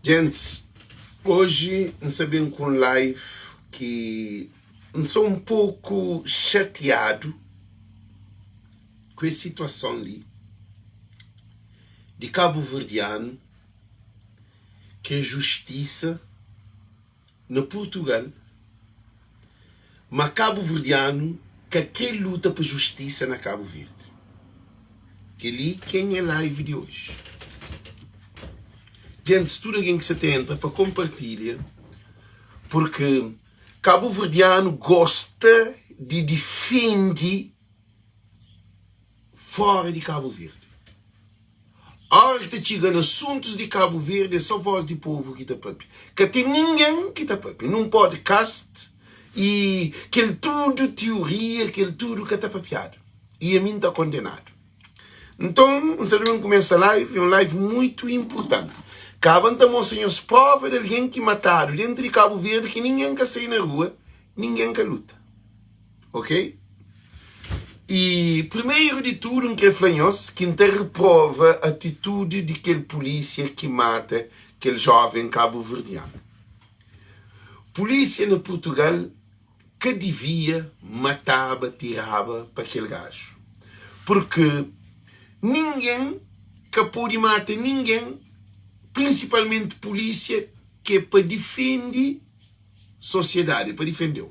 Gents, oji N sa ben ku un live ki N sta un poku xatiadu ku es situason li di kabuverdianu kre justisa na Purtugal, ma kabuverdianu ka kre luta pa justisa na Kabu Verdi. Kel-li ki é nha live di oji. Gentis, tudu algen ki sa ta entra pa konpartilha, purki kabuverdianu gosta di difende fora di Kabu Verdi. Óra ki ta txiga na asuntus di Kabu Verdi é só vós di povu ki ta papia. Ka ten ningen ki ta papia. Nun podcast y kel tudu tioria, kel tudu ka ta papiadu. Y ami N ta kondenadu. Nton, N sa ta ben kumesa live, é un live muitu inpurtanti. Kaba N ta mostra nhos prova di algen ki matadu dentu di Kabu Verdi ki ningen ka sai na rua, ningen ka luta. Ok? I primeru di tudu N kre fla nhos ki N ta reprova atitudi di kel pulísia ki mata kel jóven kabuverdianu. Pulísia na Purtugal ka divia mataba, tiraba pa kel gaju, purki ningen ka pode mata ningen, prinsipalmenti pulísia ki é pa difende sosiedadi, é pa difende-u.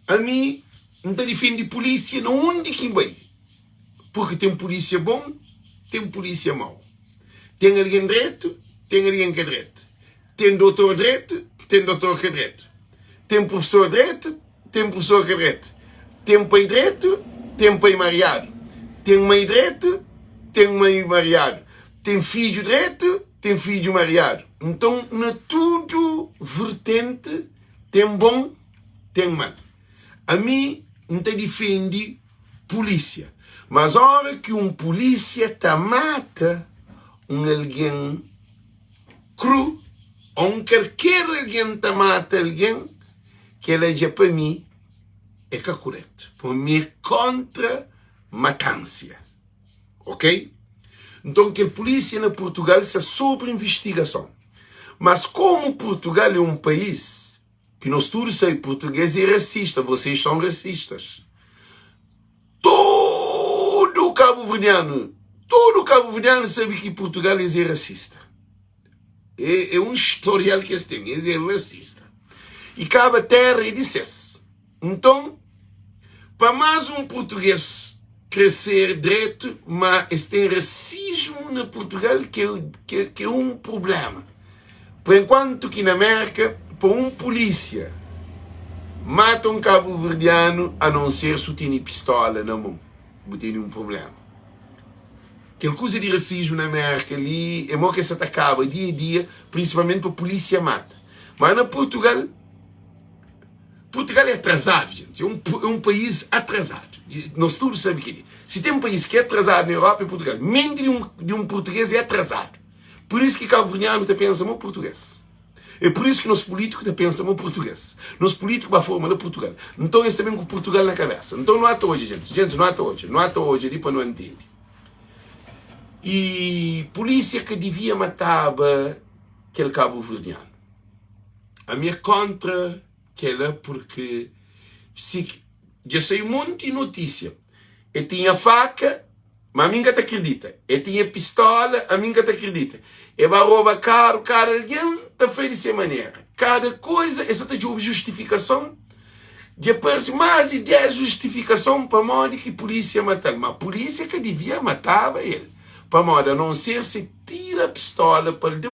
Ami N ta difende pulísia na undi ki N bai, purki ten pulísia bon, ten pulísia mau. Ten algen dretu, ten algen ka dretu. Ten dotor dretu, ten dotor ka dretu. Ten prufesor dretu, ten prufesor ka dretu. Ten pai dretu, ten pai mariadu. Ten mai dretu, ten mai mariadu. Ten fidju dretu, ten fidju mariadu. Nton, na tudu vertenti ten bon, ten mal. Ami N ta difende pulísia, mas óra ki un pulísia ta mata un algen kru ô un kalker algen ta mata algen, kel-la dja pa mi é ka kuretu, pamodi mi é kóntra matánsia. Ok? Nton kel pulísia na Purtugal sta sobri invistigason. Mas komu Purtugal é un país ki nos tudu sabe purtugês é rasista, vocês são racistas. Tudu kabuverdianu, tudu kabuverdianu sabe ki Purtugal es é rasista. É, é un historial ki es ten, es é rasista. I kaba terra é di ses. Nton, pa más un purtugês krê ser dretu, má es ten rasismu na Purtugal ki é, ki é un prubléma. Pa enkuantu ki na Mérka, pa un pulísia mata un kabuverdianu, anonser si u tene pistóla na mon, bu tene un prubléma. Kel kuza di rasismu na Mérka li é mo ki es sa ta kaba dia-dia, prinsipalmenti pa pulísia mata. Má na Purtugal. Purtugal é atrasadu, gente. É um, é um país atrasado. Nós tudo sabe que se tem um país que é atrasado na Europa é Portugal. Mente de um, de um português é atrasado. Por isso que cabo-verdiano tá pensa mo português. É por isso que nos políticos tá pensa mo português. Nos políticos ba forma na Portugal. Então eles também com Portugal na cabeça. Então não há hoje, gente. Gente, não há hoje. Não há hoje ali para não entender. E polícia que devia matava aquele cabo-verdiano. Ami é kontra kela porque si dja sai monti notísia e tinha faka ma ami nka ta kridita e tinha pistola ami nka ta kridita e ba roba karu kada algen ta fla di se manera kada koiza e sa ta djobe justifikason dja parse mas di 10 justifikason pamodi ki pulisia matal ma pulisia ka divia mataba el pamodi a non ser se tira pistola pa el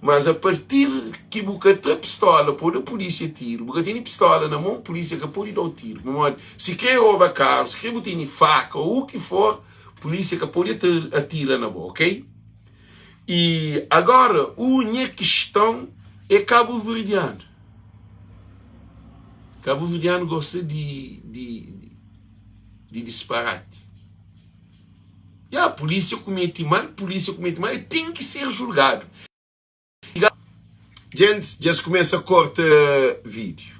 Mas a partir ki bu ka tra pistola pa bu da pulísia tiru, bu ka tene pistola na mon, pulísia ka pode da-u tiru. Pamodi si kre roba karu, si kre bu tene faka ô u ki for, pulísia ka pode atira na bo, ok? I agora u nha kiston é kabuverdianu. Kabuverdianu gosta di di di disparati. Ya, pulísia kumete mal, pulísia kumete mal, e ten ki ser julgadu. Djentis dja es kumesa korta vídiu.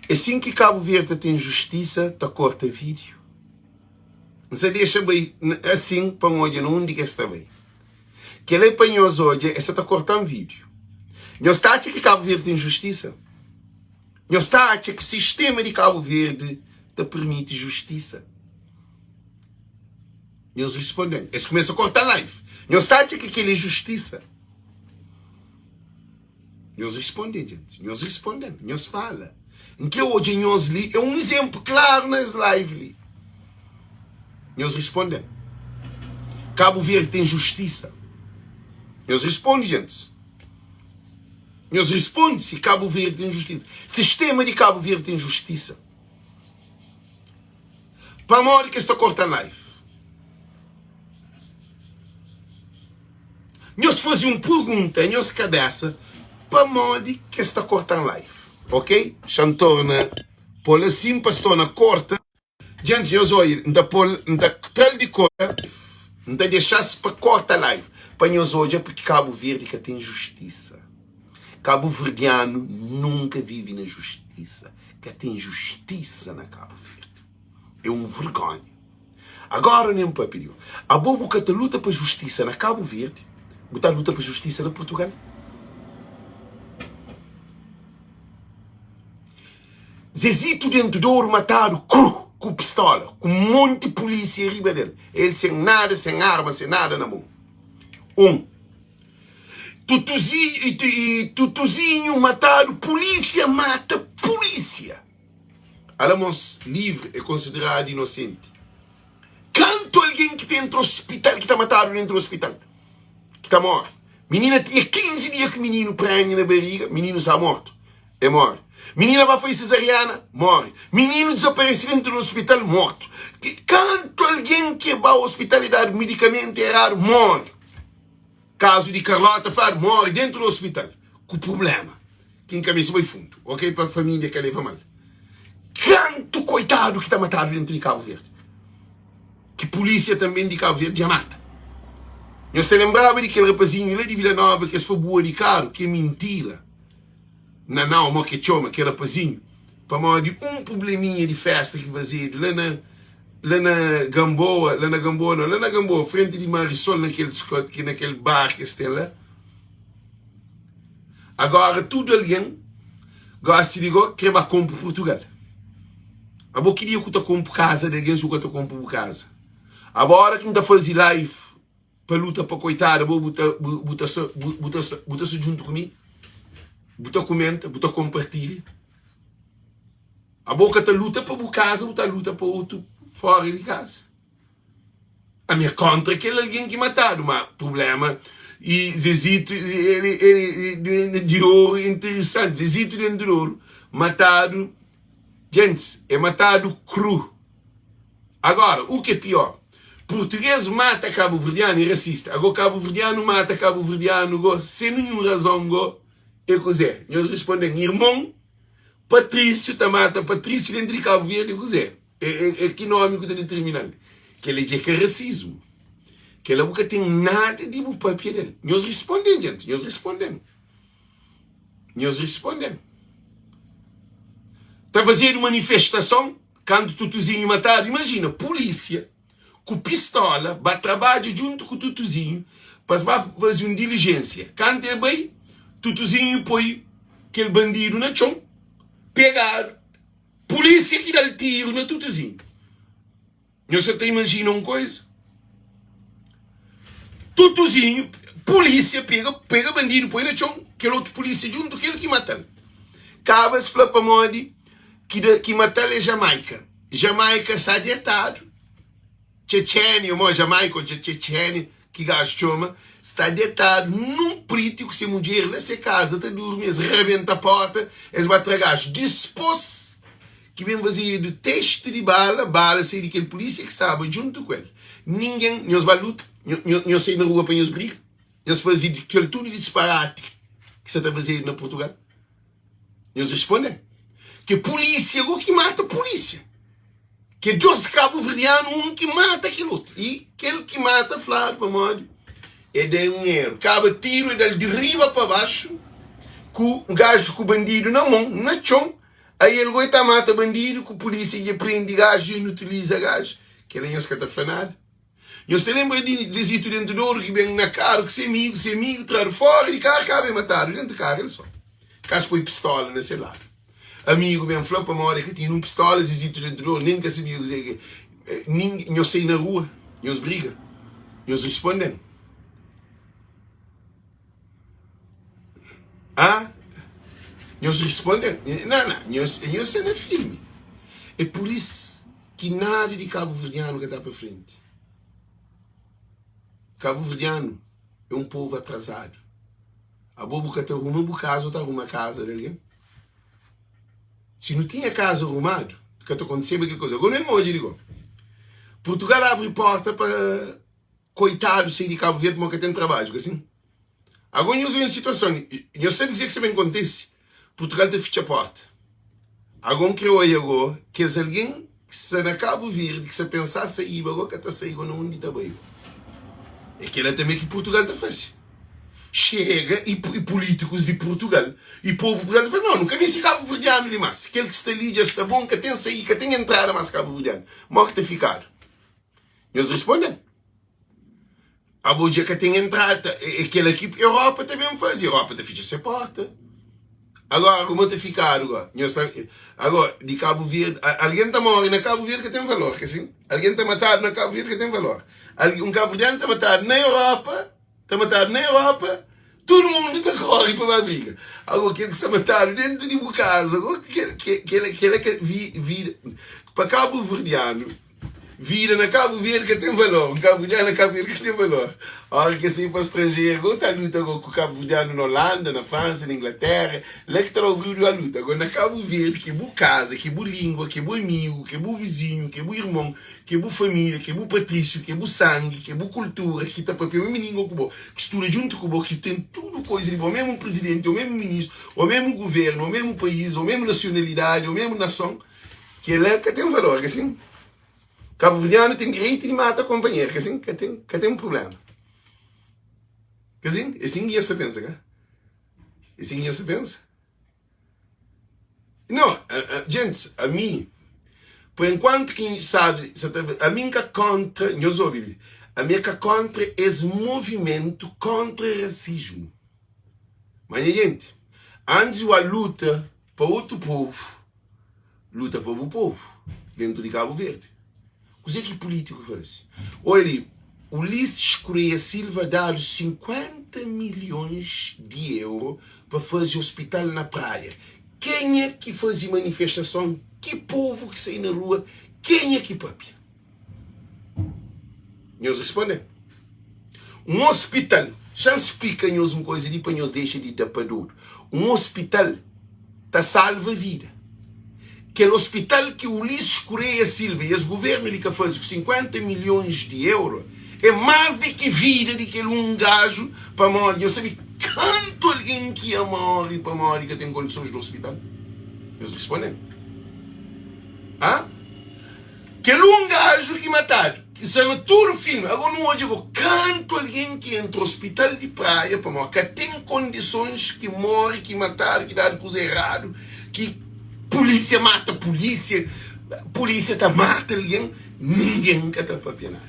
É sin ki Kabu Verdi ta ten justisa, ta korta vídiu? N sa dexa bai asin pa N odja na undi ki es ta bai. Kel-la é pa nhos odja, es sa ta korta-m vídiu. Nhos ta atxa ki Kabu Verdi ten justisa? Nhos ta atxa ki sistema di Kabu Verdi ta permiti justisa? Nhos responde-m. Es kumesa korta live. Nhos ta atxa ki kel-li é justisa? Nhos responde, gente. Nhos responde-m. Nhos fala. N kre odja nhos li. É un izénplu klaru na es live li. Nhos responde-m. Kabu Verdi ten justisa? Nhos responde, gente. Nhos responde si Kabu Verdi ten justisa. Sistema di Kabu Verdi ten justisa? Pamodi ki es ta korta live? Nhos faze un pergunta nhos kabesa pamodi ki es ta kortan live? Ok? Xa-m torna pô-l asin pa es torna korta. Djenti, nhos odja, N ta pô-l, N ta tra-l di korta, N ta dexa-s pa korta live pa nhos odja purki Kabu Verdi ka ten justisa. Kabuverdianu nunka vive na justisa. Ka ten justisa na Kabu Verdi. É un vergonha. Agora nem papia di abo bu ka ta luta pa justisa na Kabu Verdi, bu ta luta pa justisa na Portugal. Zezito dentu di oru matadu kru ku pistola, ku monti polisia riba del, el sen nada, sen arma, sen nada na mon. Un. Tutuzinho, e Tutuzinho matadu, polícia mata polícia. Ala mos livre é konsideradu inosenti. Kantu algen ki ta entra hospital, ki ta matadu dentru hospital, ki ta morre. Minina tinha 15 dia ki mininu prenha na bariga, mininu sa mortu, e morre. Minina ba fai cesariana, morre. Mininu desaparece dentru di hospital, mortu. Kantu algen ki ba hospital e dadu medikamentu eradu, morre. Kazu di Carlota fladu morre dentru di hospital ku prublema ki N ka meste bai fundu, ok, pa familia ka leva mal. Kantu koitadu ki ta matadu dentru di Kabu Verdi, ki polisia tanben di Kabu Verdi dja mata. Nhos ta lenbraba di kel rapazinhu la di Vila Nova ki es foi bua di karu, ki é mintira. Nanau mo ke txoma kel rapazinhu pamodi un prubleminha di festa ki fazedu la na la na Gamboa, la na Gamboa no, la na Gamboa, frenti di Marisol na kel diskot ki na kel bar ki es ten la. Agora tudu algen gosi di go kre ba konpu Purtugal. Abo ki dia ku ta konpu kaza di algen si bu ka ta konpu bu kaza? Abo ora ki N ta fazi live pa luta pa koitada bo bu ta bu ta sa bu ta sa bu ta sa djuntu ku mi bu ta kumenta bu ta kompartilha abo ka ta luta pa bu kaza bu ta luta pa otu fora di kaza ami é kontra kel algen ki matadu ma prublema i Zezito ele ele di oru interesanti Zezito dentro di oru matadu Gentis é matadu kru Agora, u ke pior, purtuguês mata kabuverdianu é rasista, ago kabuverdianu mata kabuverdianu go sen ninhun razon go é kuzé? Nhos risponde-m, irmon Patrísiu ta mata Patrísiu dentru di Kabu Verdi é kuzé? É ki nomi ku ta ditirmina-l? Kel-li dja é ka rasismu, kel-la bu ka ten nada di bu papia del. Nhos risponde-m, gentis, nhos risponde-m. Nhos risponde-m. Ta fazedu manifestason kantu Tutuzinhu matadu? Imajina, pulísia ku pistola ba trabadja djuntu ku Tutuzinhu pa es ba faze un dilijénsia. Kantu e bai, Tutuzinhu poi kel bandidu na txon, pegadu, pulísia ki da-l tiru na Tutuzinhu. Nhos sa ta imajina un koisa? Tutuzinhu, pulísia pega, pega bandidu, poi na txon, kel otu pulísia djuntu kel ki mata-l. Kaba es fla pamodi ki da, ki mata-l é Jamaika. Jamaika sa detadu, Tchetchénia, mo Jamaika ô Tchetchénia ki gaju txoma, sta detadu nun priti ku se mudjer na se kaza ta durmi, es rabenta porta, es ba tra gaju. Dispôs ki ben fazedu testi di bala, bala sai di kel pulísia ki staba djuntu ku el. Ningen, nhos ba luta, nhos sai na rua pa nhos briga, nhos faze kel tudu disparati ki sa ta fazedu na Purtugal. Nhos responde-m, Ke pulísia go ki mata pulísia. Ke dos kabuverdianu, un ki mata kel otu. I kel ki mata fladu pamodi e da un eru. Kaba tiru e da-l di riba pa baxu ku gaju ku bandidu na mon, na txon. Ai el go e ta mata bandidu ku pulísia dja prende gaju, dja inutiliza gaju. Kel-la nhos ka ta fla nada. Nhos ta lenbra di Zezito Dente D'Oru ki ben na karu ku se amigu, se amigu tradu fora di karu, kaba e matadu dentu karu el so. Kas poi pistola na se ladu. Amigu ben fla pamodi e ka tinha nun pistola, Zezito Dente D'Oru nen ka sabia kuzê ki nin nhos sai na rua, nhos briga. Nhos risponde-m. Ah? Nhos risponde-m. Nan, nan, nhos, nhos sta na filmi. É pur is ki nada di kabuverdianu ka ta pa frenti. Kabuverdianu é un povu atrasadu. Abo bu ka ta ruma bu kaza, bu ta ruma kaza di algen? Si nu tinha kaza rumadu, ka ta kontiseba kel kuza. Agora nu ben odja di go. Purtugal abri porta pa koitadu sai di Kabu Verdi pamodi ka ten trabadju, ka sin? Agora nhos odja situason li, nhos sabe kuzê ki sta ben kontise? Purtugal ta fitxa porta. Agora N kre odja go kes algen ki sta na Kabu Verdi ki sta pensa saíba go ka ta sai go na undi ta bai go. É kela tanbe ki Purtugal ta fase. Xega i pulítikus di Purtugal i povu Purtugal ta fla, no, nu ka meste kabuverdianu li mas. Kel ki sta li dja sta bon, ka ten saí, ka ten entrada mas kabuverdianu. Mo ki ta fikadu? Nhos responde-m. Abo dja ka ten entrada, é kel-la ki Europa ta ben faze. Europa ta fitxa se porta. Agora, kuma ta fikadu go? Nhos ta, agora, di Kabu Verdi, algen ta more na Kabu Verdi ka ten valor, ka sin? Algen ta matadu na Kabu Verdi ka ten valor. Un kabuverdianu ta matadu na Europa, ta matadu na Europa, tudu mundu ta kore pa ba briga. Agora, kel ki sta matadu dentu di bu kaza, go, kel, kel, kel, kel-la ka vi, vida, pa kabuverdianu, Vida na Kabu Verdi ka ten valor Un kabuverdianu na Kabu Verdi ka ten valor Óra ki es sai pa stranjeru Go ta luta go ku kabuverdianu na Holanda, na Fransa, na Inglatéra La ki ta da obridu a luta Go na Kabu Verdi ki é bu kaza, ki é bu língua, ki é bu amigu, ki é bu vizinhu, ki é bu irmon, ki é bu família, ki é bu patrísiu, ki é bu sangi, ki é bu kultura, ki ta papia mésmu língua ku bo, ki studa djuntu ku bo, ki ten tudu koiza di bo, mésmu prizidenti, ô mésmu ministru, ô mésmu guvérnu, ô mésmu país, ô mésmu nasionalidadi, ô mésmu nason. Kela ka ten valor, ka sin? Kabuverdianu ten direitu di mata konpanheru, ka sin? Ka ten, ka ten prublema. Ka sin? É sin ki nhos ta pensa, ka? É sin ki nhos ta pensa? No, gentis, ami, por enkuantu ki N sabe, sa ta, ami N ka kontra, nhos obi li, ami é ka kontra es movimentu kontra rasismu. Ma nha jenti, antis di luta pa otu povu, luta pa bu povu dentu di Kabu Verdi. Kuzê ki pulítiku faze? Oi li, Ulisses Correia Silva dadu 50 milhons di euro pa faze ospital na Praia. Kenha ki faze manifestason? Ki povu ki sai na rua? Kenha ki papia? Nhos responde-m. Un ospital, xa N splika nhos un koza li pa nhos dexa di da pa dodu. Un ospital ta salva vida. Kel ospital ki Ulisses Correia Silva i es guvernu li ka faze ku 50 milhons di euro é más di ki vida di kel un gaju pamodi nhos sabe kantu algen ki ia móre pamodi ka ten kondisons di ospital? Nhos responde-m. Ha? Kel un gaju ki matadu, ki sta na tudu filmi, ago nu odja go kantu algen ki entra ospital di Praia pamodi ka ten kondisons, ki mori, ki matadu, ki dadu kuza eradu, ki pulisia mata pulisia, pulisia ta mata algen, ningen ka ta papia nada.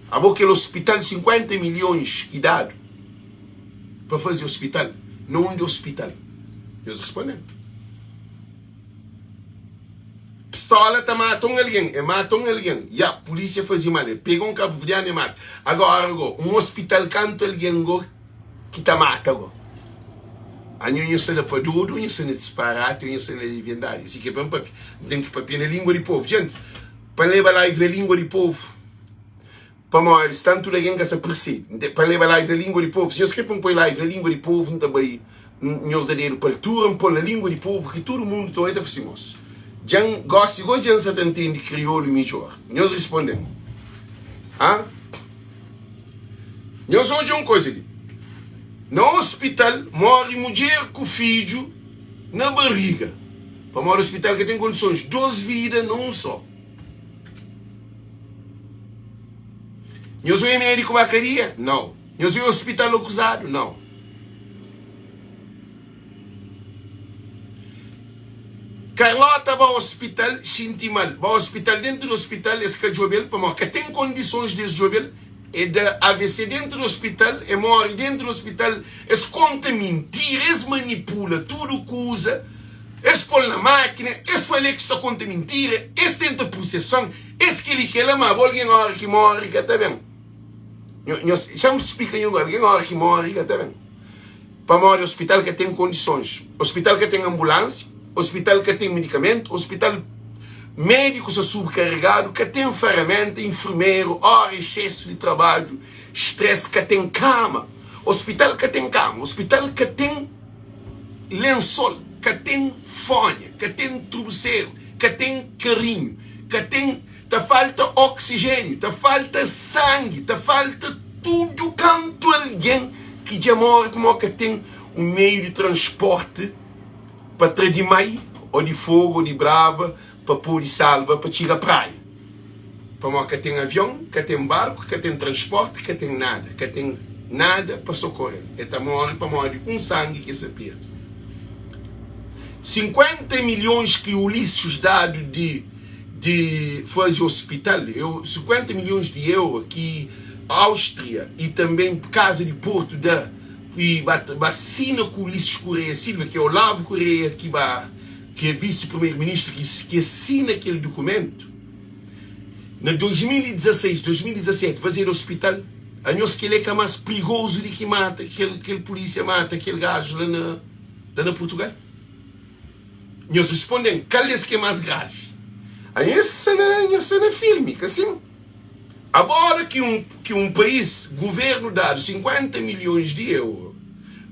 Abo kel ospital 50 milhons ki dadu pa faze ospital, na undi ospital? Nhos responde-m. Pistola ta mata un algen, e mata un algen, ya, pulisia faze mal, e pega un kabuverdianu e mata. Agora go, un ospital kantu algen go ki ta mata go? Anho nho sta na pa dodu, nho sta na disparati, o nho sta na liviandadi? Asi ki é pa N papia. N ten ki papia na lingua di povu. Djentis, pa N leba live na lingua di povu, Pamodi si tantu algen ka sa persebe, pa N leba live na lingua di povu, si nhos kre pa N poi live na lingua di povu, N ta bai, nhos da dedu pa altura, N pol na lingua di povu ki tudu mundu ta oia, ta fla si, Mos, dja N, gosi go dja N sa ta ntende kriolu midjor. Nhos risponde-m, Ha? Nhos odja un koza li, na ospital mori mudjer ku fidju na bariga, pamodi ospital ka ten kondisons, dos vida na un so. Nhos oi médiku ba kadia? Nau. Nhos oi ospital okuzadu? Nau. Carlota ba hospital xinti mal, ba hospital dentu di hospital es ka djobel pamodi ka ten kondisons di es djobel, e da AVC dentu di hospital, e mori dentu di hospital, es konta mintira, es manipula tudu kuza, es pol na makina, es fla el ki sta konta mintira, es tenta prusesan, es keli kela, ma bo algen ora ki mori ka ta ben. Nhos, xa-m splika nho algen ora ki mori ka ta ben. Pamodi hospital ka ten kondisons, hospital ka ten ambulánsia, hospital ka ten medikamentu, hospital médiku sta subkaregadu, ka ten feramenta, infermeru, ora exsesu di trabadju, stress, ka ten kama, hospital ka ten kama, hospital ka ten lensol, ka ten fonha, ka ten trubuseru, ka ten karinhu, ka ten, ta falta oksijéniu, ta falta sangi, ta falta tudu kantu algen ki dja móre pamodi ka ten un meiu di transpórti pa tra di mai ô di Fogu ô di Brava pa pode salva pa txiga praia pamodi ka ten avion, ka ten barku, ka ten transpórti, ka ten nada, ka ten nada pa sokore-l. El ta móre pamodi un sangi ki el sta perde. 50 milhons ki Ulisses dadu di di faze hospital, eu, 50 milhões di euro ki Áustria e também Casa de Porto da e ba, ba sina ku Ulisses Correia Silva, ki é Olavo Correia ki ba ki é vice-primeiro-ministro ki, ki assina kel documento na 2016, 2017 fazedu hospital. Anhos kel é ka más prigozu di ki mata kel, kel polícia mata kel gajo lá na, lá na Portugal? Nhos responde-m, kal des ki é más gravi? Anhos sta na, nhos sta na filmi, ka sin? Agora ki un, ki un país, guvernu dadu 50 milhões di euro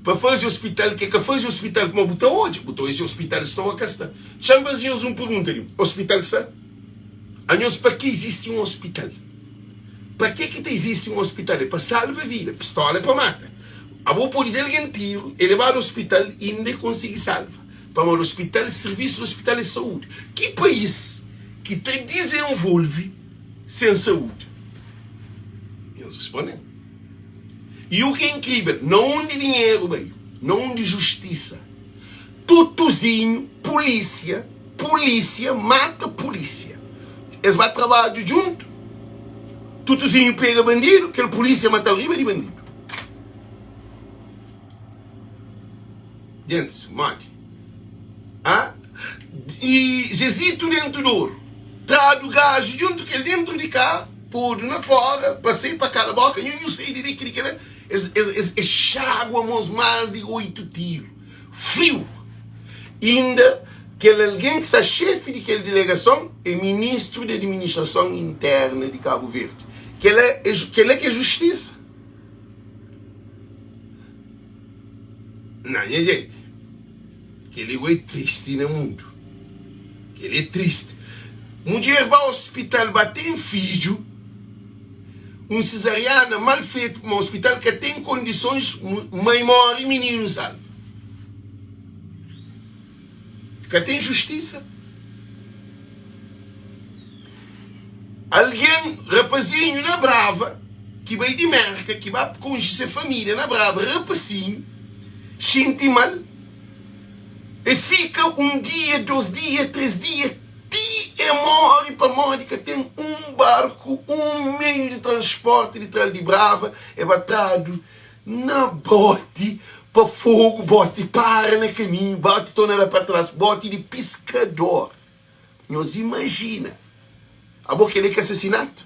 pa faze ospital, ke ka faze ospital, kuma bu ta odja? Bu ta odja si ospital sta o ka sta. Xa-m faze nhos un pergunta li, ospital sta? Anhos pa ki izisti un ospital? Pa ke ki ta izisti un ospital? É pa salva vida, pistola é pa mata. Abo pode da algen tiru, e lebadu ospital inda e konsigi salva. Pamodi ospital, sirvisu di ospital é saúdi. Ki país ki ta dizenvolve sen saúdi? Nhos responde-m. I u ki é inkrivel, na undi dinheru bai? Na undi justisa? Tutuzinhu, pulísia, pulísia mata pulísia. Es ba trabadju djuntu, Tutuzinhu pega bandidu, kel pulísia mata-l riba di bandidu. Gentis, modi? Ha? I Zezito dentu d'oru, tradu gaju djuntu kel dentru di ka, podu na fora, pa sai pa kala boka, nhu nhu sai di li, kili kila, es es es es xagua mos mas di oitu tiru, friu. Inda kel algen ki sta xefi di kel dilegason é ministru di administrason interna di Kabu Verdi. Kela é kela ki é justisa? Na nha jenti, kel-li go é tristi na mundu. Kel-li é tristi. Mudjer ba ospital ba ten fidju, un sezariana mal fetu pamodi ospital ka ten kondisons, mai móre, mininu salva. Ka ten justisa. Algen, rapazinhu na Brava, ki bai di Merka, ki ba konxe se família na Brava, rapasinhu xinti mal, e fika un dia, dos dia, tres dia, ti e móre pamodi ka ten un barku, un meiu di transpórti di tra-l di Brava, e ba tradu na boti pa Fogu, boti para na kaminhu, boti torna da pa tras, boti di piskador. Nhos imajina! Abo kel-li ka asasinatu?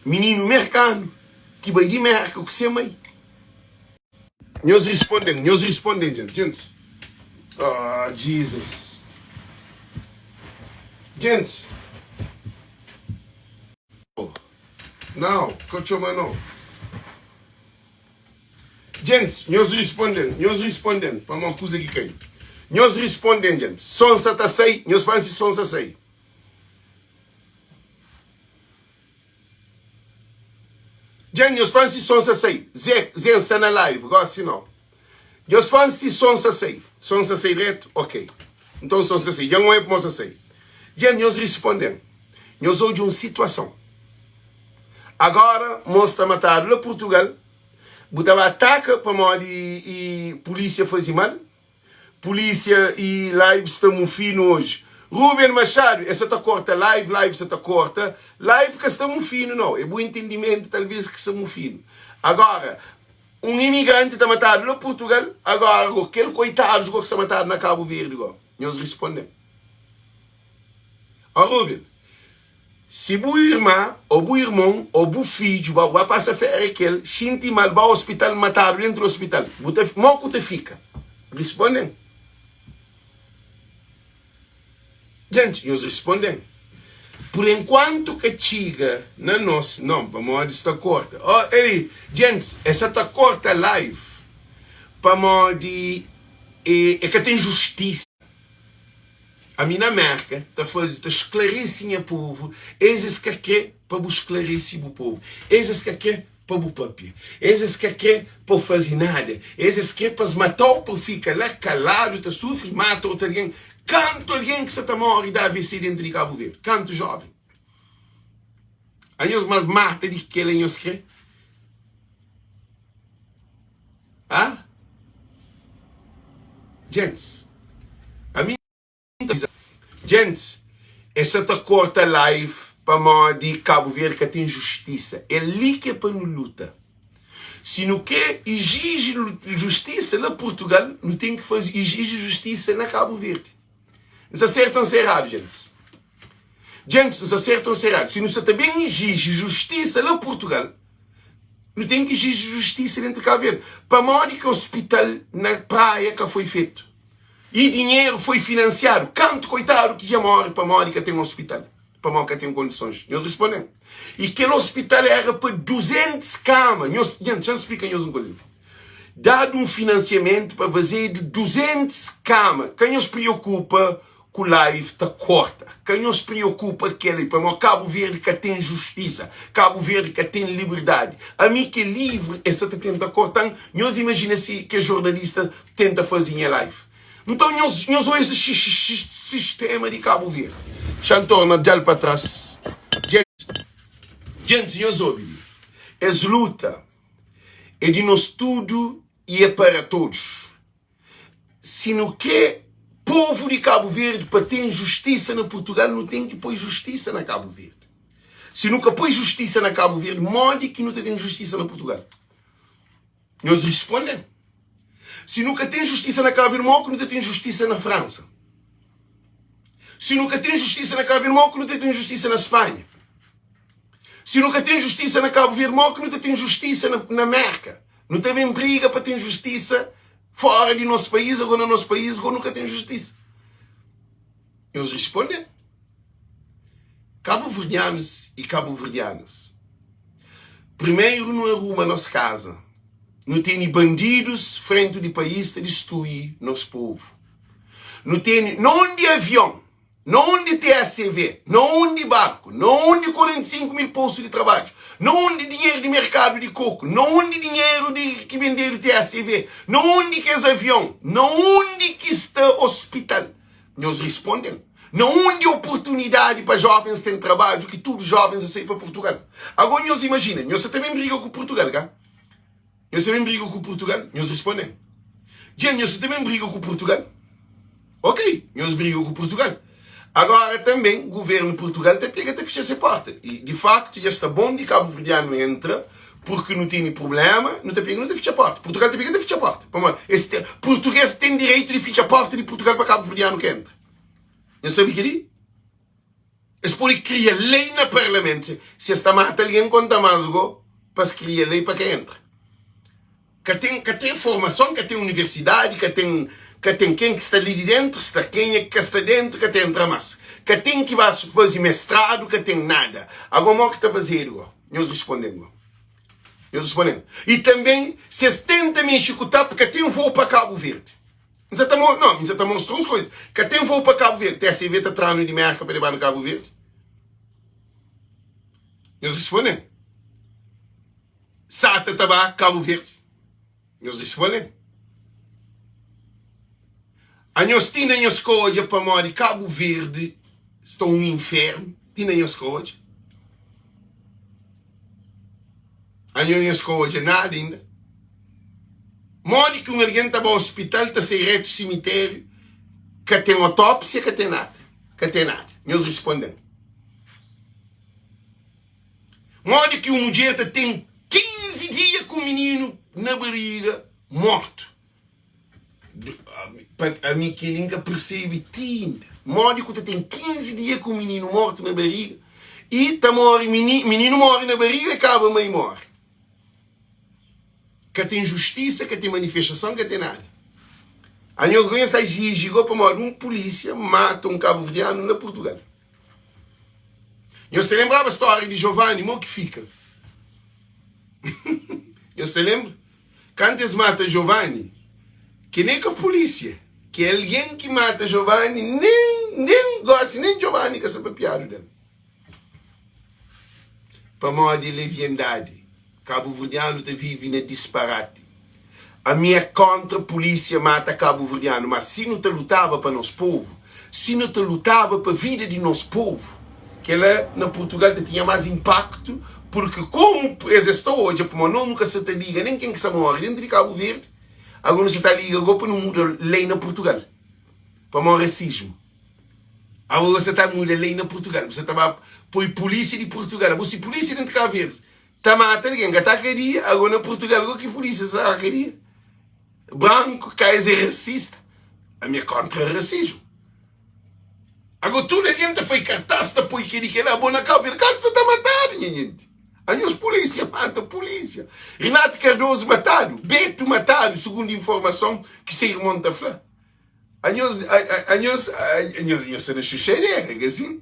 Mininu merkanu ki bai di Merka ku se mai. Nhos risponde-m, nhos risponde-m, djent, djentus. Ah, Jesus. Djentus. Oh, nau, ka txoma nau. Djentis, nhos risponde-m, nhos risponde-m, pamodi kuza ki kai. Nhos risponde-m, djentis. Son sa ta sai, nhos fla-m si son sa sai. Djentis, nhos fla-m si son sa sai. Zé, Zé, N sta na live, gosi nau. Nhos fla-m si son sa sai. Son sa sai dretu? Ok. Nton son sa sai. Dja N oia pamodi sa sai. Djentis, nhos risponde-m. Nhos odja un situason. Agora, mos ta matadu la Purtugal. Bu ta ba ataka pamodi i pulisia faze mal? Polícia e live sta mufino hoje. Ruben Machado, e sa ta corta live, live sa ta corta. Live ka sta mufino não, é bu entendimento talvez que sta mufino. Agora, um imigrante ta matado lá Portugal, agora go, kel coitados go que sta matado na Cabo Verde go. Nhos respondem. Ó Ruben, Si bu irma ô bu irmon ô bu fidju ba ba pasa féria ku el, xinti mal, ba ospital, matadu dentru di ospital, bu ta mo ku ta fika? Risponde-m. Gentis, nhos risponde-m. Pur enkuantu ka txiga na nos, non, pamodi sta korta. Ó, ei, gentis, e sa ta korta live pamodi e, e ka ten justisa. Ami na Merka ta faze ta sklarese nha povu es es ka kre pa bu sklarese bu povu es es ka kre pa bu papia es es ka kre pa bu faze nada es es kre pa es matau pa bu fika la kaladu ta sufri mata otu algen kantu algen ki sa ta more di avc dentu di Kabu Verdi kantu joven anhos mas mata di ki kela nhos kre ah Djentis, ami N ta Djentis, es sa ta korta live pamodi Kabu Verdi ka ten justisa. É li ki é pa nu luta. Si nu kre ijiji justisa na Purtugal, nu ten ki faze ijiji justisa na Kabu Verdi. N sta sertu o N sta eradu, djentis? Djentis, N sta sertu o N sta eradu? Si nu sa ta ben ijiji justisa na Purtugal, Nu ten ki exiji justisa dentu di Kabu Verdi. Pamodi ki ospital na Praia ka foi fetu? I dinheru foi finansiadu? Kantu koitadu ki dja mori pamodi ka ten ospital? Pamodi ka ten kondisons? Nhos risponde-m. I kel ospital era pa 200 kama. Nhos, dja, txa-m splika nhos un kuza. Dadu un finansiamentu pa fazedu 200 kama. Ka nhos priokupa ku live ta korta. Ka nhos priokupa keli pamo Kabu Verdi ka ten justisa, Kabu Verdi ka ten liberdadi. Ami ke livri e sa ta tenta kortan, nhos imajina si kes jornalista tenta fazi nha live. Nton nhos nhos oia esi sistema di Kabu Verdi. Xa N torna dal pa tras. Djentis nhos obi li. Es luta e di nos tudu i e para todos. Si nu kre povu di Kabu Verdi pa ten justisa na Purtugal, nu ten ki poi justisa na Kabu Verdi. Si nu ka poi justisa na Kabu Verdi, modi ki nu ta ten justisa na Purtugal? Nhos risponde-m. Si nu ka ten justisa na Kabu Verdi, modi ki nu ta ten justisa na Fransa? Si nu ka ten justisa na Kabu Verdi, modi ki nu ta ten justisa na Spanha? Si nu ka ten justisa na Kabu Verdi, modi ki nu ta ten justisa na, na Merka? Nu ta ben briga pa ten justisa fora di nos país, ago na nos país go nu ka ten justisa. Nhos risponde, Kabuverdianus i kabuverdianas, primeru nu aruma nos kaza. Nu tene bandidus frentu di país ta distrui nos povu. Nu tene na undi avion Na undi TSV? Na undi barku? Na undi 45 mil postu di trabadju? Na undi dinheru di merkadu di koku? Na undi dinheru di ki bendedu TSV? Na undi kes avion? Na undi ki sta ospital? Nhos risponden. Na undi oportunidadi pa jovens ten trabadju ki tudu jovens a sai pa Purtugal? Ago nhos imajina, nhos sa ta ben briga ku Purtugal, ka? Nhos ta ben briga ku Purtugal? Nhos responde-m. Dja nhos ta ben briga ku Purtugal? Ok, nhos briga ku Purtugal. Agora tanben, guvernu di Purtugal ta pega ta fitxa se porta. I, di faktu, dja sta bon di kabuverdianu entra, purki nu tene prublema, nu ta pega nu ta fitxa porta. Purtugal ta pega ta fitxa porta. Pamodi es te, purtuges ten direitu di fitxa porta di Purtugal pa kabuverdianu ka entra. Nhos sabe kel-li? Es pode kria lei na parlamentu si es ta mata algen konta mas go pa es kria lei pa ka entra. Ka ten ka ten formason, ka ten universidadi, ka ten ka ten ken ki sta li di dentu sta kenha ki ka sta dentu ka ta entra mas. Ka ten ki ba faze mestradu, ka ten nada. Ago mo ki ta fazedu go? Nhos risponden go. Nhos risponden. I tanben si es tenta mexe ku tap ka ten voo pa Kabu Verdi. N sa ta mo, no, mi sa ta mostra uns koisa. Ka ten voo pa Kabu Verdi. TSV ta tra-nu di Merka pa leba-nu Kabu Verdi? Nhos risponde-m. SATA ta ba Kabu Verdi? Nhos risponde-m. Anhos ti na nhos ka odja pamodi Kabu Verdi sta un infernu? Ti na nhos ka odja? Anhos nhos ka odja nada inda? Modi ki un algen ta ba ospital ta sai retu simitériu ka ten otópsia ka ten nada ka ten nada nhos risponde-m modi ki un mudjer ta ten 15 dia ku mininu na bariga mortu ami kel-li N ka persebe ti inda modi ku ta ten 15 dia ku mininu mortu na bariga i ta more mininu more na bariga i kaba mai more. Ka ten justisa, ka ten manifestason, ka ten nada. Anhos go nhos sta jiji go pamodi un pulisia mata un kabuverdianu na Purtugal. Nhos ta lenbraba stória di Giovanni, mo ki fika? Nhos ta lenbra? Kantu es mata Giovanni, ke nen ka pulisia, ke algen ki mata Giovanni, nen, nen gosi nen Giovanni ka sa papiadu del. Pamodi leviandadi, kabuverdianu ta vive na disparati. Ami é kontra pulisia mata kabuverdianu, mas si nu ta lutaba pa nos povu, si nu ta lutaba pa vida di nos povu, kela na Purtugal ta tinha mas inpaktu, purki komu es es ta odja pamodi nos nu ka sa ta liga nen ken ki sa more dentu di Kabu Verdi, ago nu sa ta liga go pa nu muda lei na Purtugal pamodi rasismu. Abo você ta muda lei na Portugal, você ta ba poi polícia di Portugal. Abo si polícia dentro de Cabo Verde ta mata alguém, ka ta kadia, ago na Portugal go ki polícia sa kadia? Branco, ka es é racista. Ami é contra racismo. Ago tudo alguém ta fai cartaz, ta poi keli kela, abo na Cabo Verde, kantu sa ta matadu nha gente? Anhos polícia mata polícia. Renato Cardoso matadu, Beto matadu, segundo informação ki se irmão ta fla. Anhos, anhos, anhos, anhos sta na xuxadera, ka sin?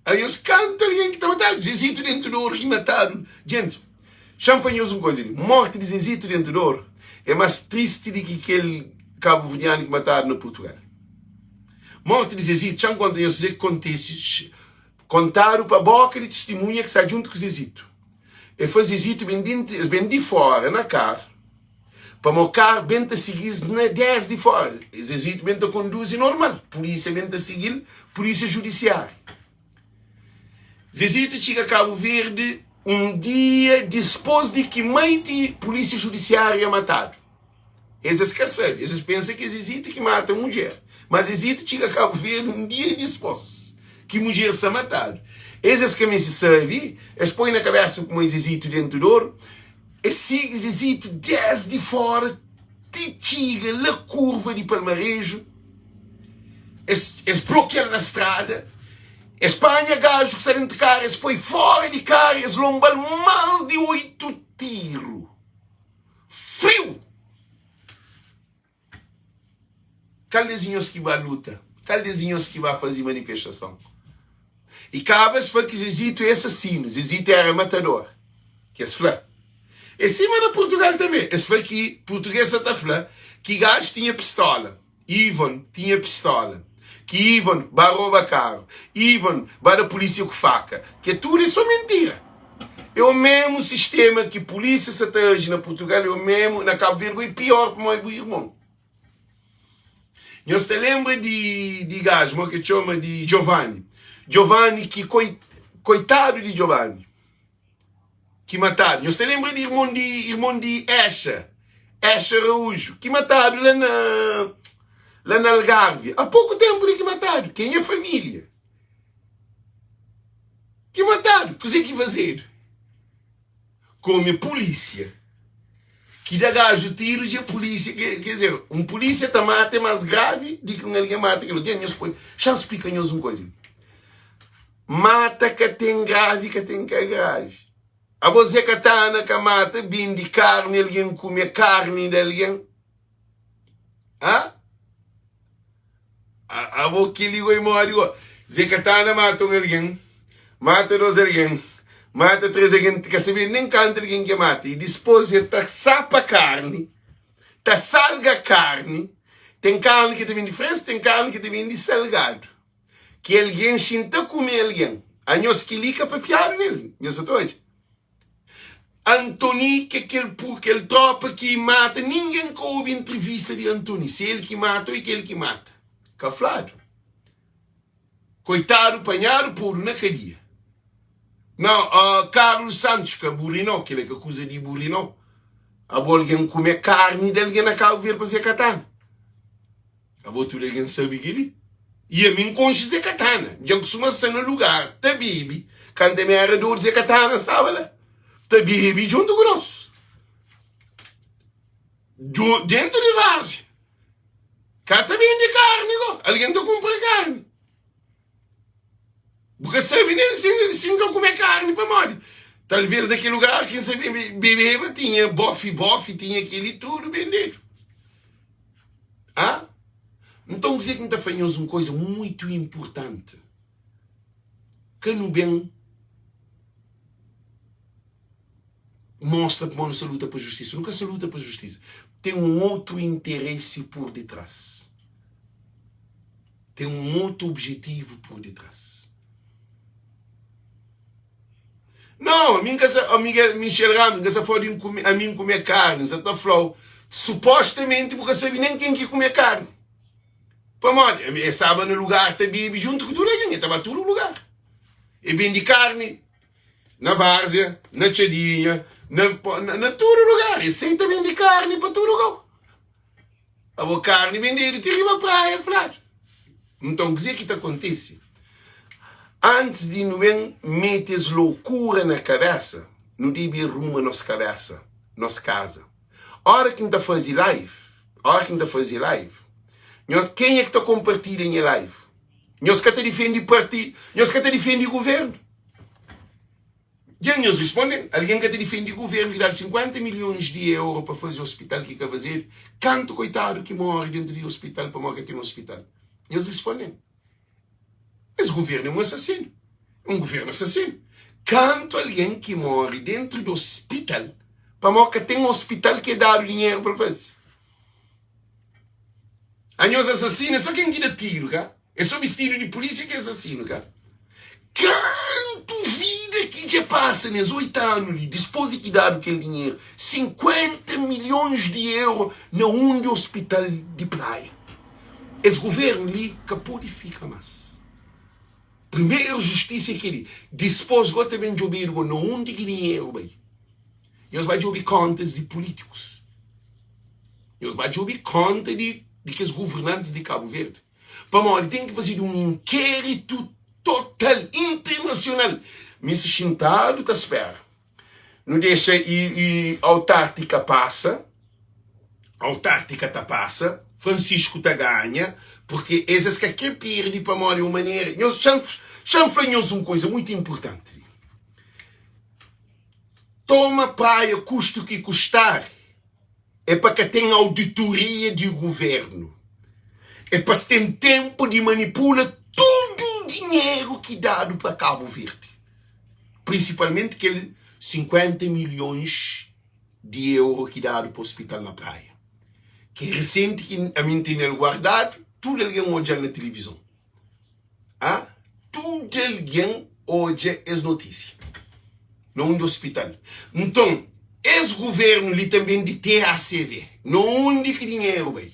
Anhos kantu algen ki ta matadu, Zezito dentu di oru ki matadu. Jenti, xa-m fla nhos un koza li, morti di Zezito dentu di oru é más tristi di ki kel kabuverdianu ki matadu na Purtugal. Morti di Zezito, xa-m konta nhos kuzê ki kontise, kontadu pa boka di tistimunha ki sta djuntu ku Zezito. El fla Zezito ben di, es ben di fora na karu. Pamo kar ben ta sigi-s na des di fora. Zezito ben ta konduzi normal. Pulisia ben ta sigi-l, pulisia judisiáriu. Zezito txiga Kabu Verdi un dia dispôs di ki mai di pulisia judisiária matadu. Es es ka sabe, es es pensa ki é Zezito ki mata mudjer. Ma Zezito txiga Kabu Verdi un dia dispôs ki mudjer sa matadu. Es es ka meste sabe, es poi na kabesa kuma é Zezito dentu d'oru. Es sigi Zezito desdi fora ti txiga la kurva di Palmareju. Es, es blokia-l na strada, es panha gaju ki sta dentu karu, es poi fora di karu, es lonba-l más di 8 tiru. Friu! Kal des nhos ki ba luta? Kal des nhos ki ba faze manifestason? I kaba es fla ki Zezito é asasinu, Zezito era matador. Ki es fla. É sima na Portugal tanbe. Es fla ki purtuges sa ta fla ki gaju tinha pistola. Ivon tinha pistola. Ki Ivon ba roba karu. Ivon ba da pulisia ku faka. Ke tudu é so mentira. É o memu sistema ki pulisia sa ta aji na Portugal, é o memu na Kabu Verdi, e pior pamodi é bu irmon. Nhos ta lenbra di di gaju mo ke txoma di Giovanni. Giovanni ki koi, koitadu di Giovanni ki matadu. Nhos ta lenbra di irmon di irmon di Esha, Esha Araújo, ki matadu la na la na Algarve. Há pouco tempo li ki matadu, ki é nha família. Ki matadu, kuzê ki fazedu? Kome pulísia ki da gaju tiru dja pulísia ke quer dizer, un pulísia ta mata é más gravi di ki un algen mata kel otu. Dja nhos poi, xa-m splika nhos un koza li. Mata ka ten gravi, ka ten ka gravi. Abo Zé Katana ka mata, bindi karni algen kume karni di algen. Hã? Abo kel-li goi modi go? Zé Katana mata un algen, mata dos algen, mata tres algen, ka sabe nen kantu algen ke mata. I dispos el ta sapa karni, ta salga karni, ten karni ki ta bindi fresku, ten karni ki ta bindi salgadu. Ki algen xinta kume algen. Anhos kel-li ka papiadu nel, nhos sa ta odja. Antony ke kel pu kel tropa ki mata ningen ka obi entrevista di Antony se el ki mata o e kel ki mata ka fladu koitadu panhadu podu na kadia nau uh, Carlos Santos ka buri nau kila ka kuza di buri nau. Abo algen kume karni di algen na Kabu Verdi pa Zé Katana? Abo tudu algen sabe kel-li. I ami N konxe Zé Katana. Dja N kustuma sta na lugar ta bebe kantu ami éra dodu Zé Katana staba la ta bebe djuntu ku nos dentu di várzia. Ka ta bende karni go, algen ta kunpra karni. Bu ka sabe nen si, si N ka kume karni pamodi talvês na kel lugar ki N sa bebeba tinha bofi-bofi, tinha kel-li tudu bendedu. Ah? Nton kuzê ki N ta fla nhos un koza muitu inpurtanti, ka nu ben mostra pamodi nu sta luta pa justisa. Nu ka sta luta pa justisa. Ten un otu interesi pur ditras. Ten un otu objetivu pur ditras. Não, ami nka sa, oh Miguel, Michel Ramos, nka sa fala di nkume, ami nkume karni, nsa ta flau, supostamenti bu ka sabi nen ken ki kume karni. Pamodi? Ami e staba na lugar ta bebe juntu ku tudu algen, e ta ba tudu lugar. E bendi karni na Várzea, na Txadinha, na, na, na tudu lugar. E sei ta bendi karni pa tudu kau. Abo karni bendedu ti riba praia, fladu. Nton, kuzê ki ta kontise? Antis di nu ben mete es lokura na kabésa, nu debe arruma nos kabésa, nos kaza. Óra ki N ta faze live, óra ki N ta faze live, nho, kenha ki ta konpartilha nha live? Nhos ka ta difende parti, nhos ka ta difende govérnu. Dja nhos responde-m, algen ka ta difende governu ki dadu 50 milhons di euro pa faze ospital ki ka fazedu? Kantu koitadu ki more dentu di ospital pamodi ka ten ospital? Nhos responde-m, es governu é un asasinu, é un governu asasinu. Kantu algen ki more dentu di ospital pamodi ka ten ospital ki é dadu dinheru pa el faze? Anhos asasinu é so ken ki da tiru, ka? É so bistidu di pulísia ki é asasinu, ka? Kantu vida ki dja pasa nes 8 anu li, dispôs di ki dadu kel dinheru, 50 milhons di euro na un di ospital di Praia. Es governu li ka pode fika más. Primeru justisa é kel-li, dispôs go ta ben djobedu go na undi ki dinheru bai. Nhos bai djobe kontas di pulítikus. Nhos bai djobe konta di di kes governantis di Kabu Verdi. Pamodi ten ki fazedu un inkéritu total, internasional. Mi si xintadu ta spera. Nu dexa i, i autártika pasa, autártika ta pasa, Francisco ta ganha, porque es es ka kre perde pamodi un manera. Nhos, xa-m, xa-m fla nhos un koza mutu inpurtanti li. Toma praia kustu ki kustar é pa ka ten auditoria di governu, é pa es ten tenpu di manipula tudu dinheru ki dadu pa Kabu Verdi, prinsipalmenti kel 50 milhons di euro ki dadu pa ospital na Praia, ki é resenti ki ami N tene-l guardadu, tudu algen odja-l na tilivizon. A Tudu algen odja es notísia na undi ospital. Nton, es govérnu li tanbê di TACV, na undi ki dinheru bai?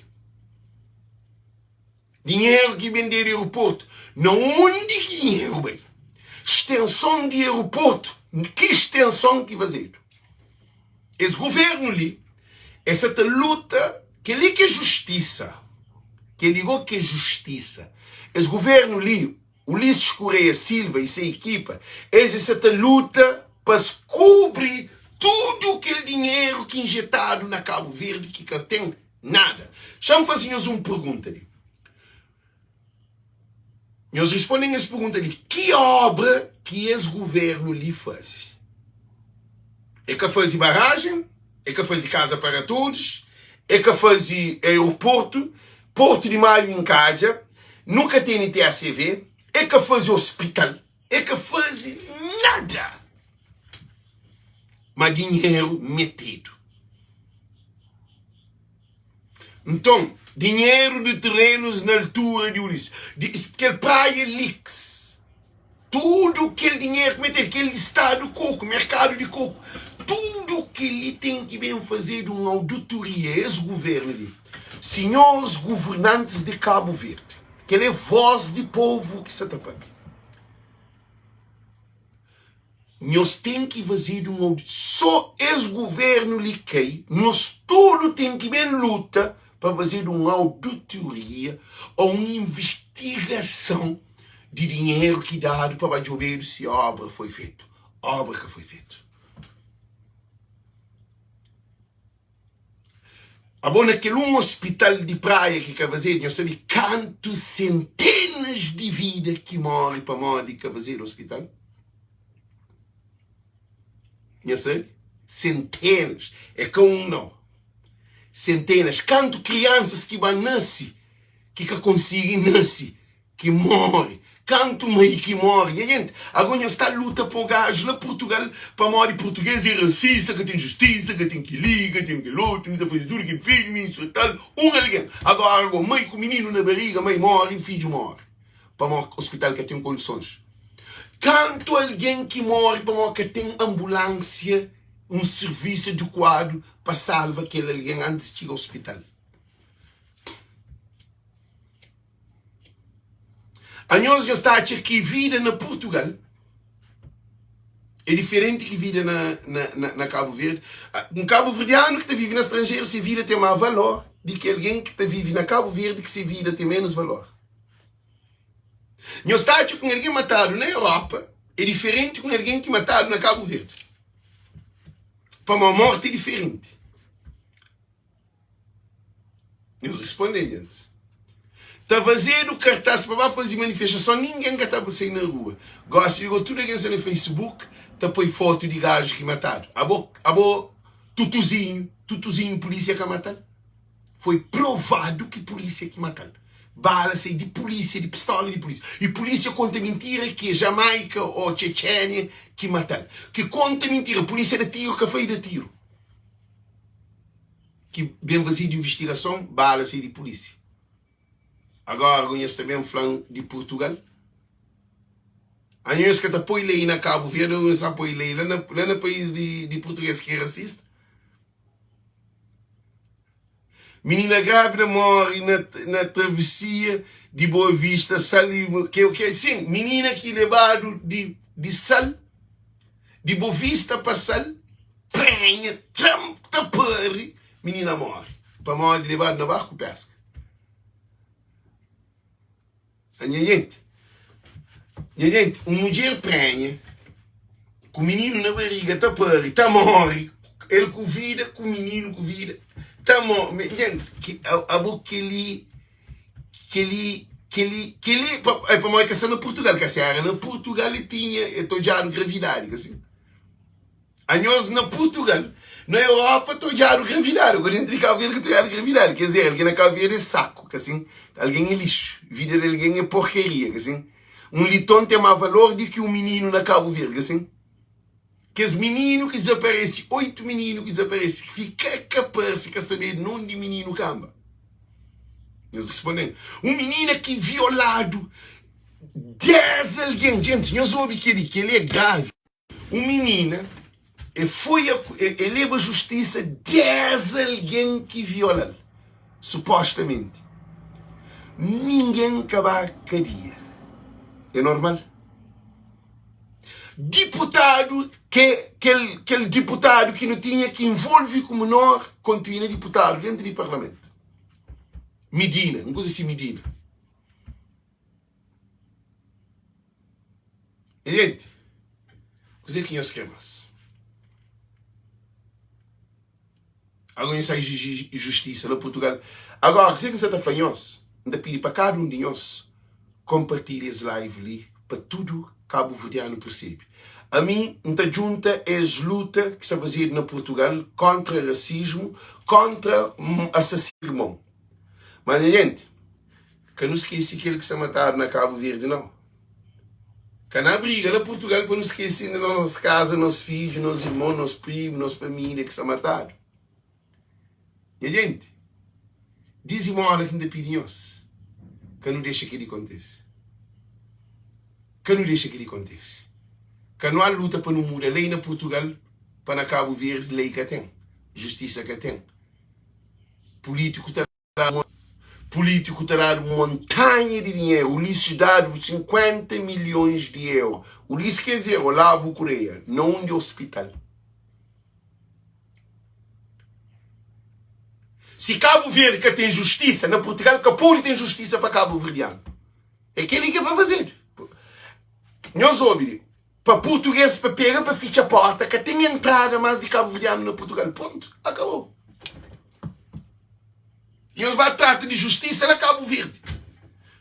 Dinheru ki bendedu aeroportu, na undi ki dinheru bai? Stenson di aeroportu, ki stenson ki fazedu? Es govérnu li, es sa ta luta, kel-li ki é justisa, kel-li gó ki é justisa. Es govérnu li, Ulisses Correia Silva y se ekipa, es sa ta luta pa es kubri tudu kel dinheru ki injetadu na Kabu Verdi ki ka ten nada. Xa-m faze nhos un pergunta li. Nhos responde-m es pergunta li, ki obra ki es governu li faze? E ka faze barajen, e ka faze kaza para todos, e ka faze aeroportu, Portu di Maio inkadja, nu ka tene TACV, e ka faze ospital, e ka faze nada! Ma dinheru metedu. Nton, dinheru di terenus na altura di Ulisses, di kel praia Lix, tudu kel dinheru ki metedu, kel di stadu koku, merkadu di koku, tudu kel-li ten ki ben fazedu un audutoria. Es guvernu li, sinhoris guvernantis di Kabu Verdi, kel é vós di povu ki sa ta papia. Nhos ten ki fazedu un audi so es governu li kai nhos tudu ten ki ben luta pa fazedu un auditoria ou un investigason di dinheru ki dadu pa ba djobedu si obra foi fetu obra ka foi fetu. Abo na kel un ospital di Praia ki ka fazedu nhos sabe kantu sentenas di vida ki mori pamodi ka fazedu ospital? Nha sabe? Sentenas. É ka un nau. Sentenas. Kantu kriansas ki ba nase, ki ka konsigi nase, ki more. Kantu mai ki more. Nha jenti, ago nhos ta luta pa un gaju la Purtugal pamodi purtuges é rasista, ka ten justisa, ka ten keli, ka ten kelotu, nu ta faze tudu ki filmi, insultal un algen. Agora ago mai ku mininu na bariga, mai more, fidju more. Pamodi ospital ka ten kondisons. Kantu algen ki móre pamodi ka ten anbulánsia, un sirvisu adikuadu pa salva kel algen antis di txiga ospital. Anhos nhos ta atxa ki vida na Purtugal é diferenti ki vida na, na, na, na Kabu Verdi? Un kabuverdianu ki ta vive na stranjeru, se vida ten más valor di ki algen ki ta vive na Kabu Verdi ki se vida ten ménus valor. Nhos ta atxa ku un algen matadu na Europa é diferenti ku un algen ki matadu na Kabu Verdi? Pamodi morti é diferenti. Nhos responde gentis. Ta fazedu kartaz pa ba faze manifestason, ningen ka ta sai na rua. Gosi li go tudu algen sta na Facebook ta poi fotu di gaju ki matadu. Abo, abo tutuzinhu, tutuzinhu pulisia ka matal? Foi provadu ki pulisia ki matal. Bala sai di pulisia, di pistola di pulisia. I pulisia konta mintira ki é Jamaika o Tchetchenia ki matal. Ki konta mintira, pulisia da tiru ka fla i da tiru. Ki ben fazedu invistigason, bala sai di pulisia. Agora go nhos ta ben flan di Purtugal? Anhos ka ta poi lei na Kabu Verdi, nhos ta poi lei la na, la na país di, di purtuguês ki é rasista? Minina grávida morre na, na travessia di Boa Vista, Sal e que, que, sim, minina ki lebadu di, di Sal, di Boa Vista pa Sal, prenha, tram, ta pari, minina morre pamodi lebadu na barku pesca. Nha jenti, nha jenti, un mudjer prenha ku mininu na bariga ta pari, ta móre, el ku vida, ku mininu ku vida, ta móre. Jenti, ki, abo kel-li, kel-li, kel-li, kel-li, é pamodi ka sta na Purtugal, ka si éra na Purtugal e tinha, e ta odjadu gravidadi, ka si? Anhos na Purtugal, na Europa ta odjadu gravidadi, agora dentru di Kabu Verdi ka ta odjadu gravidadi, ker dizer, algen na Kabu Verdi é saku, ka sin? Algen é lixu, vida di algen é porkaria, ka sin? Un liton ten más valor di ki un mininu na Kabu Verdi, ka sin? Kes mininu ki dizaparese, 8 mininu ki dizaparese, fika ka parse, ka sabedu nundi mininu kanba. Nhos responde-m, un minina ki violadu 10 algen, gentis, nhos obi kel-li, kel-li é gravi. Un minina e foi e leba justisa 10 algen ki viola-l, supostamenti. Ningen ka ba kadia. É normal? Diputadu ke kel kel diputadu ki nu tinha ki involve ku menor kontinua diputadu dentu di parlamentu. Midina, un kuza si Midina. Gente, kuzê ki nhos krê más? Agora nhos sai justisa na Portugal. Agora, kuzê ki N sa ta fla nhos? N ta pidi pa kada un di nhos konpartilha es live li pa tudu kabuverdianu persebe. Ami, N ta djunta es luta ki sta fazedu na Portugal kontra rasismu, kontra asasinu irmon. Mas, nha gente, Ka nu skese kel ki sta matadu na Kabu Verdi nau. Ka na briga na Purtugal pa nu skese na nos kaza nos fidju, nos irmon, nos primu, nos familia ki sta matadu. Nha jenti, dizimola ki N ta pidi nhos, ka nu dexa kel-li kontise. Ka nu dexa kel-li kontise. Ka nu al luta pa nu muda lei na Purtugal pa na Kabu Verdi lei ka ten, justisa ka ten, pulítiku ta. Pulítiku ta dadu un montanha di dinheru. Ulisses dadu 50 milhões di euro. Ulisses quer dizer Olavo Correia, na undi hospital. Si Cabo Verde ka ten justisa, na Portugal ka pode ten justisa pa Cabo Verdiano. É kel-li ki é pa fazedu. Nhos obi li, pa português pa pega pa fitxa porta, ka ten entrada más di Cabo Verdiano na Portugal. Ponto. Acabou. Nhos ba trata di justisa na Cabo Verde.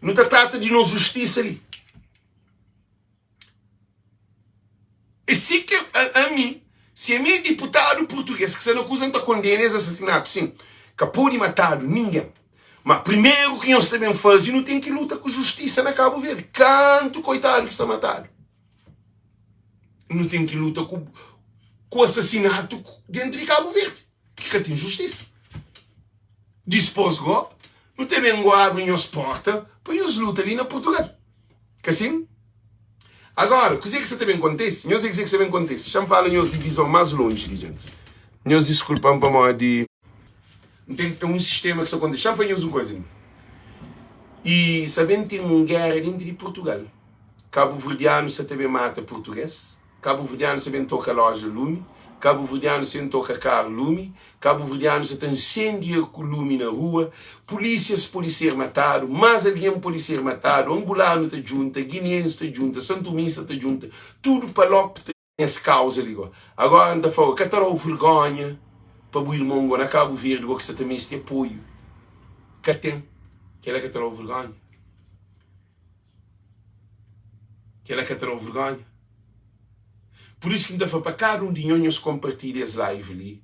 Nu ta trata di nos justisa li. É si ki ami, si ami é diputadu purtugês ki sta na kuza, N ta kondena es asasinatu, sin. Ka pode matadu ningen. Ma primeru ki nhos ta ben faze, nu ten ki luta ku justisa na Kabu Verdi. Kantu koitadu ki sta matadu. Nu ten ki luta ku ku asasinatu dentru di Kabu Verdi, ki ka ten justisa. Dispôs go, nu ta ben go abri nhos porta pa nhos luta li na Purtugal. Ka sin? Agora, kuzê ki sa ta ben kontise? Nhos é kuzê ki sa ben kontise? Xa-m fala nhos di vizon más lonji li, djenti. Nhos diskulpa-m pamodi N ten é un sistéma ki sa kontise. Xa-m fla nhos un kuza li. I sa ben ten un géra déntu di Purtugal. Kabuverdianus sa ta ben mata purtugês. Kabuverdianus sa ben toka loja lumi, Kabuverdianus sa ben toka karu lumi, Kabuverdianus sa ta nsendia ku lumi na rua, pulisias pode ser matadu, mas algen pode ser matadu, angulanu ta djunta, giniensi ta djunta, santumista ta djunta, tudu palop ta es kauza li go. Agora N ta fla-u, ka ta da-u vergonha pa bu irmon go na Kabu Verdi go ki sa ta meste apoiu? Ka ten. Kela ka ta da-u vergonha? Kela ka ta da-u vergonha? Pur isu ki N ta fla pa kada un di nho, nhos konpartilha es live li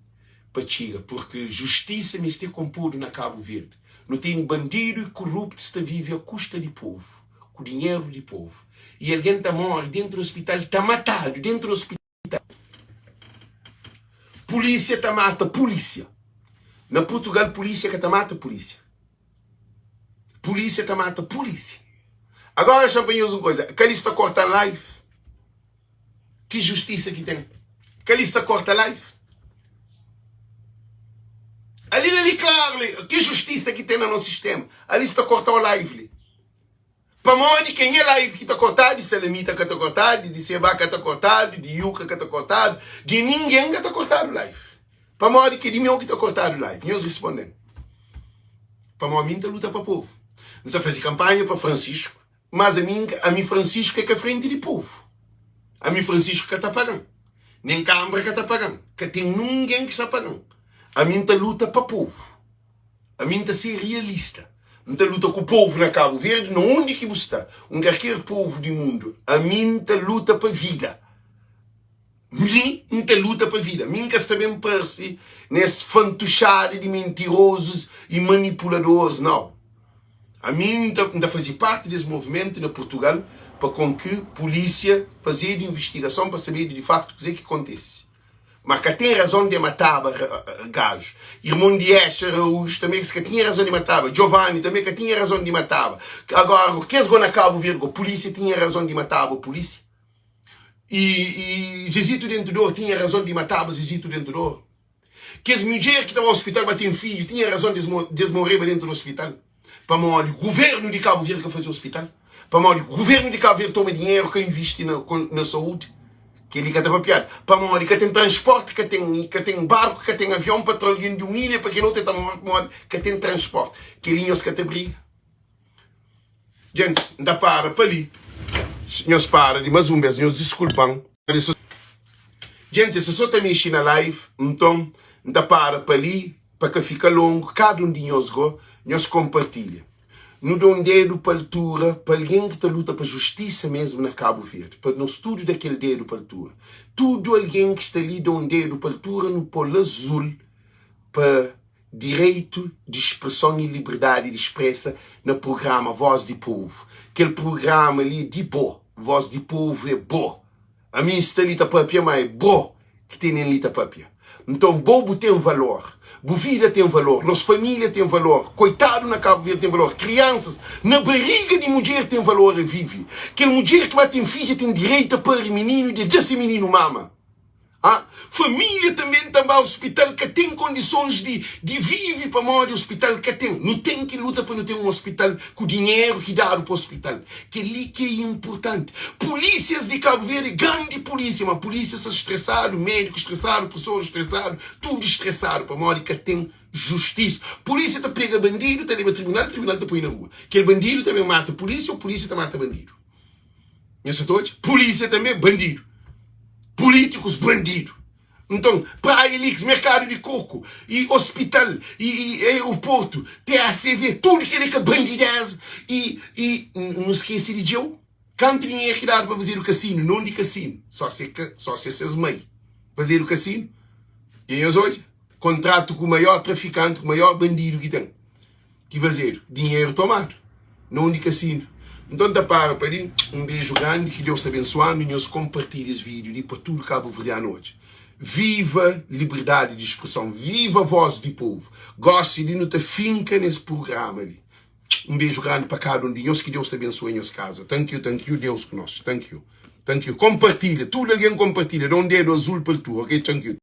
pa txiga, purki justisa meste konpodu na Kabu Verdi. Nu tene bandidu i kuruptus ta vive a kusta di povu, ku dinheru di povu. I algen ta móre dentu di ospital, ta matadu dentu di ospital. Pulísia ta mata pulísia. Na Purtugal pulísia ka ta mata pulísia. Polícia ta mata polícia. Agora xa pa nhos un coisa, kali sta corta live? Ki justiça ki ten? Kali sta corta live? Ali ali claro li, ki justiça ki ten na nos sistema? Ali sta corta o live li. Pamodi ke nha live ki ta cortado, di Salamita ka ta cortado, di Seba ka ta cortado, di Yuka ka ta cortado, di ninguém ka ta cortado live. Pamodi ke di meu ki ta kortadu live? Nhos risponde-m. Pamodi mi N ta luta pa povu. N sa faze kanpanha pa Francisco, mas ami ami Francisco é ka frenti di povu. Ami Francisco ka ta paga-m, nen kanbra ka ta paga-m, ka ten nungen ki sta paga-m. Ami N ta luta pa povu. Ami N ta ser realista. N ta luta ku povu na Kabu Verdi, na undi ki bu sta, un karker povu di mundu. Ami N ta luta pa vida. Mi N ta luta pa vida. Mi N ka sta ben parse nes fantuxada di mintirozus i manipuladoris, nau. Ami N ta, N ta faze parti des movimentu na Purtugal pa kon ki pulísia fazedu invistigason pa sabedu di faktu kuze ki kontese. Ma ka ten razon de mataba gaju. Irmon di Exa, Raújo, tanbe ka tinha razon di mataba. Giovanni tanbe ka tinha razon di mataba. Agora, kes go na Kabu Verdi go, pulísia tinha razon di mataba pulísia? I, i Zezito Dentu Dor tinha razon di mataba Zezito Dentu Dor? Kes mudjer ki ta ba ospital ba ten fidju tinha razon di es moreba dentu di ospital? Pamodi guvernu di Kabu Verdi ka faze ospital? Pamodi guvernu di Kabu Verdi toma dinheru ka invisti na, na saúdi? Kel-li ka ta papiadu. Pamodi ka ten transporti, ka ten, ka ten barku, ka ten avion pa tra algen di un ilha pa kel otu, el ta móre pamodi ka ten transporti. Kel-li nhos ka ta briga? Gentis, N ta para pa li. Nhos para di mas un bes, nhos diskulpa-m. Gentis, es so ta mexi na live, nton N ta para pa li pa ka fika longu. Kada un di nhos go, nhos konpartilha. Nu da un dedu pa altura pa algen ki ta luta pa justisa mesmu na Kabu Verdi, pa nos tudu da kel dedu pa altura. Tudu algen ki sta li da un dedu pa altura, nu po-l azul pa. Direitu di spreson i liberdadi di spresa na prugrama Voz di Povu. Kel prugrama li é di bo. Voz di Povu é bo. Ami N sta li ta papia, ma é bo ki tene-m li ta papia. Nton, bo bu ten valor. Bu vida ten valor. Nos família ten valor. Koitadu na Kabu Verdi ten valor. Kriansas na bariga di mudjer ten valor a vive. Kel mudjer ki ba ten fidja ten direitu a pari mininu i da se mininu mama. Ah, família tanbê ta ba ospital ka ten kondisons di di vive pamodi ospital ka ten. Nu ten ki luta pa nu ten un ospital ku dinheru ki dadu pa ospital. Kel-li ki é inpurtanti. Pulísias di Kabu Verdi, grandi pulísia, ma pulísia sta stresadu, médiku stresadu, profesor stresadu, tudu stresadu pamodi ka ten justisa. Pulísia ta pega bandidu, ta leba tribunal, tribunal ta poi na rua. Kel bandidu ta ben mata pulísia ô pulísia ta mata bandidu. Nhos sa ta odja? Polícia tanbe bandidu. Políticos bandidu. Nton, Praia Lix, merkadu di koku, e hospital, e, e aeroporto, TACV, tudu kel-li ka bandideza. E, e nu skese di djeu. Kantu dinheru ki dadu pa fazedu kasinu? Non di kasinu, só se ka, só se ses mai fazedu kasinu. E nhos odja? Kontratu ku maior trafikanti, ku maior bandidu ki ten. Ki fazedu dinheru tomadu na undi kasinu nton ta para pa li un beju grandi ki Deus ta abensuanu nhos konpartilha es vídeo li pa tudu kabuverdianu odja viva liberdadi di spreson viva voz di povu gosi li nu ta finka nes prugrama li un beju grandi pa kada un di nhos ki Deus ta abensua nhos kaza thank you thank you Deus ku nos thank you thank you konpartilha tudu algen konpartilha da un dedu azul pa altura ok thank you.